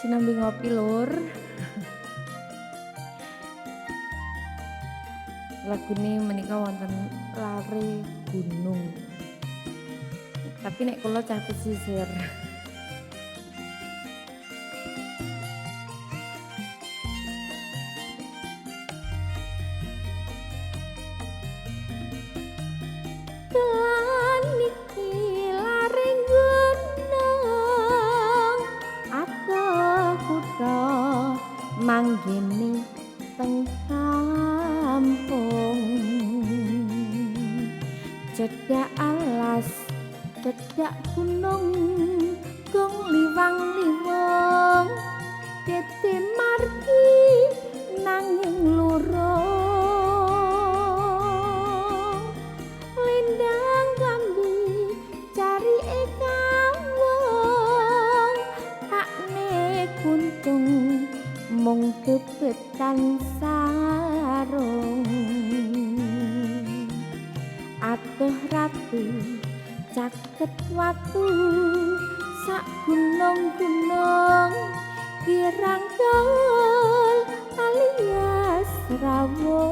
Sinambi ngopi lur. Lagune menika wonten Lare Gunung. Tapi nek kula cah pesisir. Lan niki lare gunung atau kutha manggene teng kampung. Cedhak alas, cedhak gunung, gong liwang-liwung titi margi nanging lurung. Lindang klambi cari kawung takne kuntung mung bebetan sarung. Atuh ratu caket watu sak gunung-gunung kirang gaul alias rawung.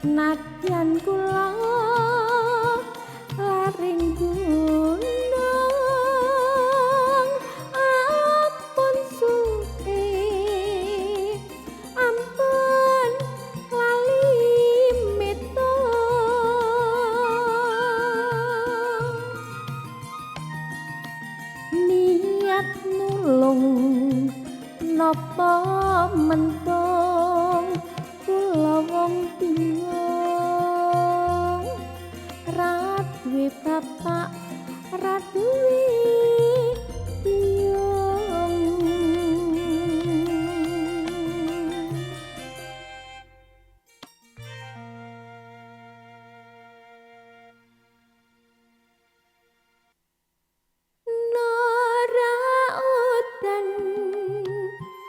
Nadyan kula laring gunung ampun supe ampun lali mitong. Niat nulung napa mentung kula wong bingung ra duwe bapak ra duwe biyung. Nora udan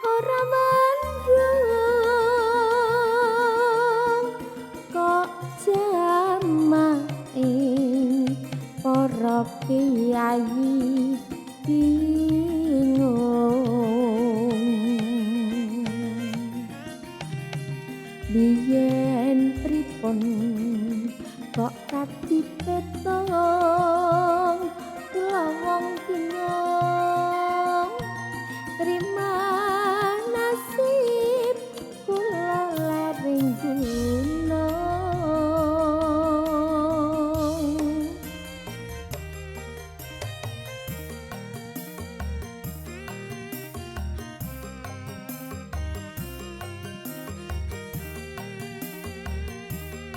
ora mendung kok jamae para kiai bingung. Biyen pripun kok kadi petong kula wong bingung terima nasib kula laring gunung.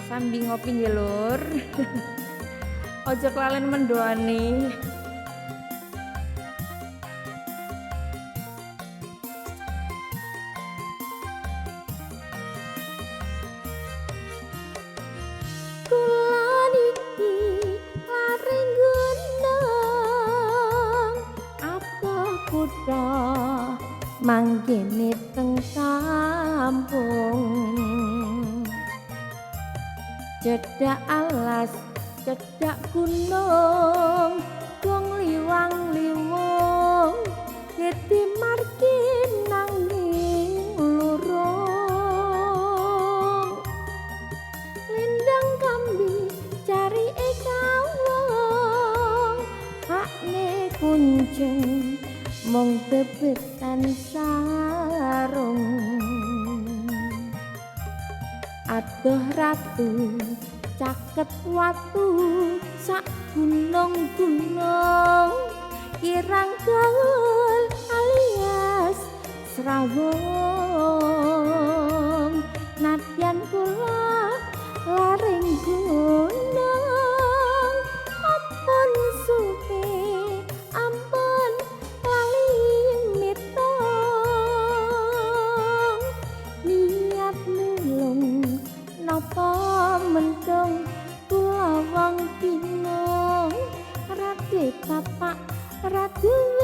Sambil ngopi nggih lur. Ojo kelalen mendoani. Kula niki laring gunung atuh kutha manggene teng kampung. Cedhak alas, cedhak gunung, gong liwang-liwung titi margi nanging lurung. Lindang kambi cari kawung hakne kuncung mung bebetan sarung. Aduh ratu caket watu sak gunung-gunung kirang gaul alias srawung. Nadyan kula laring gunung ampun supe ampun lali mitong. Niat nulung napa mendung kula wong bingung ra duwe bapak ra duwe